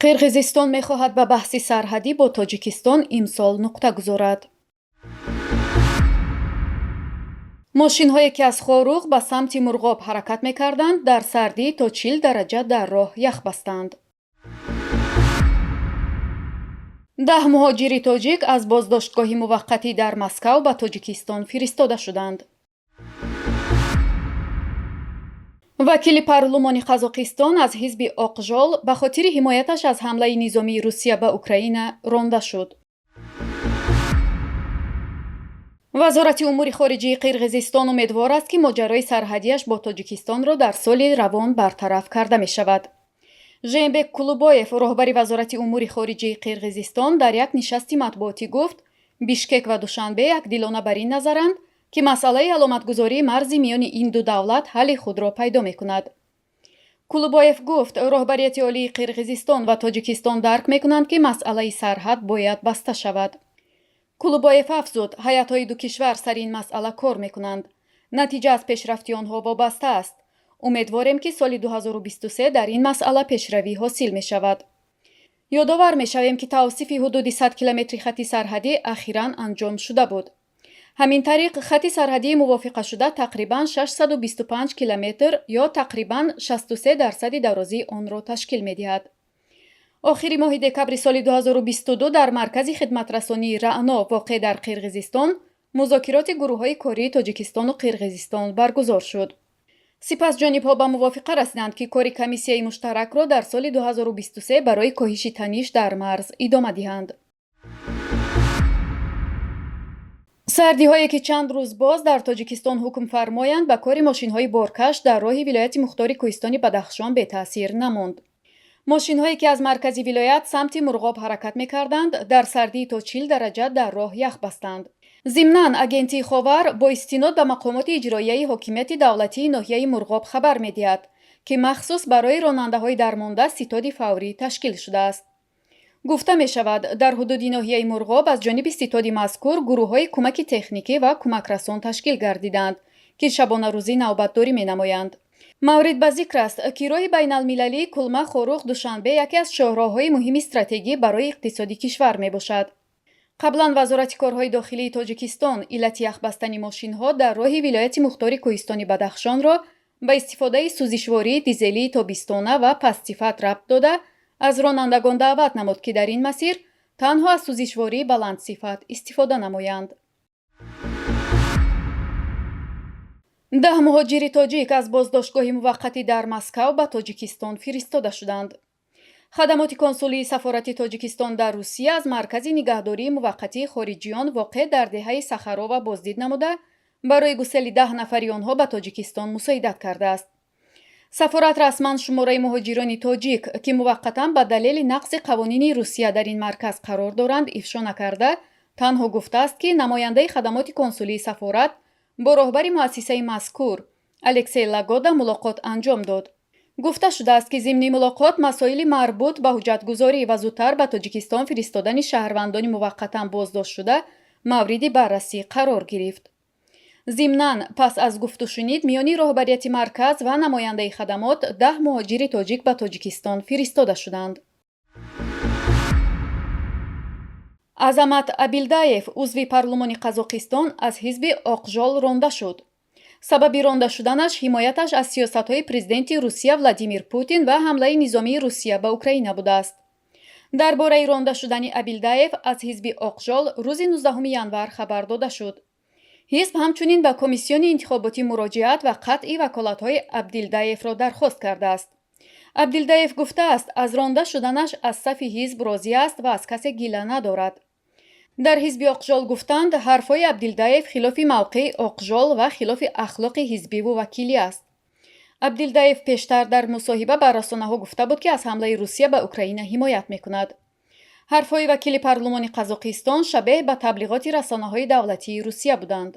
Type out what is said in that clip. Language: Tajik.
Қирғизистон мехоҳад ба баҳси сарҳадӣ бо Тоҷикистон имсол нуқта гузорад. Мошинҳое, ки аз Хоруғ ба самти Мурғоб ҳаракат мекарданд, дар сардӣ то 40 дараҷа дар роҳ ях бастанд. 10 муҳоҷири тоҷик аз боздоштгоҳи муваққатӣ дар Москав ба Тоҷикистон фиристода шуданд. Вакили парлумони Қазоқистон аз ҳизби Оқжол ба хотири ҳимояташ аз ҳамлаи низомии Русия ба Украина ронда шуд. Вазорати умури хориҷии Қирғизистон умедвор аст, ки моҷарои сарҳадиаш бо Тоҷикистонро дар соли равон бартараф карда мешавад. Жээнбек Кулубоев, роҳбари Вазорати умури хориҷии Қирғизистон, дар як нишасти матбуотӣ гуфт, Бишкек ва Душанбе якдилона бар ин назаранд, ки масъалаи аломатгузории марзи миёни ин ду давлат ҳалли худро пайдо мекунад. Кулубоев гуфт, роҳбарияти олии Қирғизистон ва Тоҷикистон дарк мекунанд, ки масъалаи сарҳад бояд баста шавад. Кулубоев афзуд, ҳайатҳои ду кишвар сари ин масъала кор мекунанд. Натиҷа аз пешрафти онҳо вобаста аст. Умедворем, ки соли 2023 дар ин масъала пешравӣ ҳосил мешавад. Ёдовар мешавем, ки тавсифи ҳудуди 100 километри хати сарҳадӣ ахиран анҷом шуда буд. Ҳамин тариқ, хати сарҳадии мувофиқашуда тақрибан 625 километр ё тақрибан 63% дарозии онро ташкил медиҳад. Охири моҳи декабри соли 2022 дар маркази хидматрасонии Раъно, воқеъ дар Қирғизистон, музокироти гурӯҳҳои кории Тоҷикистону Қирғизистон баргузор шуд. Сипас ҷонибҳо ба мувофиқа расиданд, ки кори комиссияи муштаракро дар соли 2023 барои коҳиши таниш дар марз идома диҳанд. Сардиҳое, ки чанд рӯз боз дар Тоҷикистон ҳукм фармоянд, ба кори мошинҳои боркаш дар роҳи вилояти мухтори кӯҳистони Бадахшон бетаъсир намонд. Мошинҳое, ки аз маркази вилоят самти Мурғоб ҳаракат мекарданд, дар сардии то 40 дараҷа дар роҳ ях бастанд. Зимнан, агентии Ховар бо истинод ба мақомоти иҷроияи ҳокимияти давлатии ноҳияи Мурғоб хабар медиҳад, ки махсус барои ронандаҳои дармонда ситоди фаврӣ ташкил шудааст. Гуфта мешавад, дар ҳудуди ноҳияи Мурғоб аз ҷониби ситоди мазкур гурӯҳҳои кӯмаки техникӣ ва кӯмакрасон ташкил гардиданд, ки шабонарӯзӣ навбатдорӣ менамоянд. Маврид ба зикр аст, ки роҳи байналмилалии Кулма Хоруғ Душанбе яке аз шоҳроҳҳои муҳими стратегӣ барои иқтисоди кишвар мебошад. Қаблан Вазорати корҳои дохилии Тоҷикистон иллати яхбастани мошинҳо дар роҳи вилояти мухтори кӯҳистони Бадахшонро ба истифодаи сӯзишвории дизелии тобистона ва пастсифат рабт дода, аз ронандагон даъват намуд, ки дар ин масир танҳо аз сӯзишвории баландсифат истифода намоянд. 10 муҳоҷири тоҷик аз боздоштгоҳи муваққатӣ дар Москав ба Тоҷикистон фиристода шуданд. Хадамоти консулии сафорати Тоҷикистон дар Русия аз маркази нигаҳдории муваққатии хориҷиён воқеъ дар деҳаи Сахарова боздид намуда, барои гусели 10 нафари онҳо ба Тоҷикистон мусоидат кардааст. Сафорат расман шумораи муҳоҷирони тоҷик, ки муваққатан ба далели нақзи қавонини Русия дар ин марказ қарор доранд, ифшо накарда, танҳо гуфтааст, ки намояндаи хадамоти консулии сафорат бо роҳбари муассисаи мазкур Алексей Лагода мулоқот анҷом дод. Гуфта шудааст, ки зимни мулоқот масоили марбут ба ҳуҷҷатгузорӣ ва зудтар ба Тоҷикистон фиристодани шаҳрвандони муваққатан боздоштшуда мавриди баррасӣ қарор гирифт. Зимнан, пас аз гуфтушунид миёни роҳбарияти марказ ва намояндаи хадамот, 10 муҳоҷири тоҷик ба Тоҷикистон фиристода шуданд. Азамат Абилдаев, узви парлумони Қазоқистон, аз ҳизби Оқжол ронда шуд. Сабаби ронда шуданаш ҳимояташ аз сиёсатҳои президенти Русия Владимир Путин ва ҳамлаи низомии Русия ба Украина будааст. Дар бораи ронда шудани Абилдаев аз ҳизби Оқжол рӯзи 19 январ хабар дода шуд. Ҳизб ҳамчунин ба комиссиони интихоботӣ муроҷиат ва қатъи ваколатҳои Абдилдаевро дархост кардааст. Абдилдаев гуфтааст, аз ронда шуданаш аз сафи ҳизб розӣ аст ва аз касе гила надорад. Дар ҳизби Оқжол гуфтанд, ҳарфҳои Абдилдаев хилофи мавқеи Оқжол ва хилофи ахлоқи ҳизбиву вакилӣ аст. Абдилдаев пештар дар мусоҳиба ба расонаҳо гуфта буд, ки аз ҳамлаи Русия ба Украина ҳимоят мекунад. Ҳарфҳои вакили парлумони Қазоқистон шабеҳ ба таблиғоти расонаҳои давлатии Русия буданд.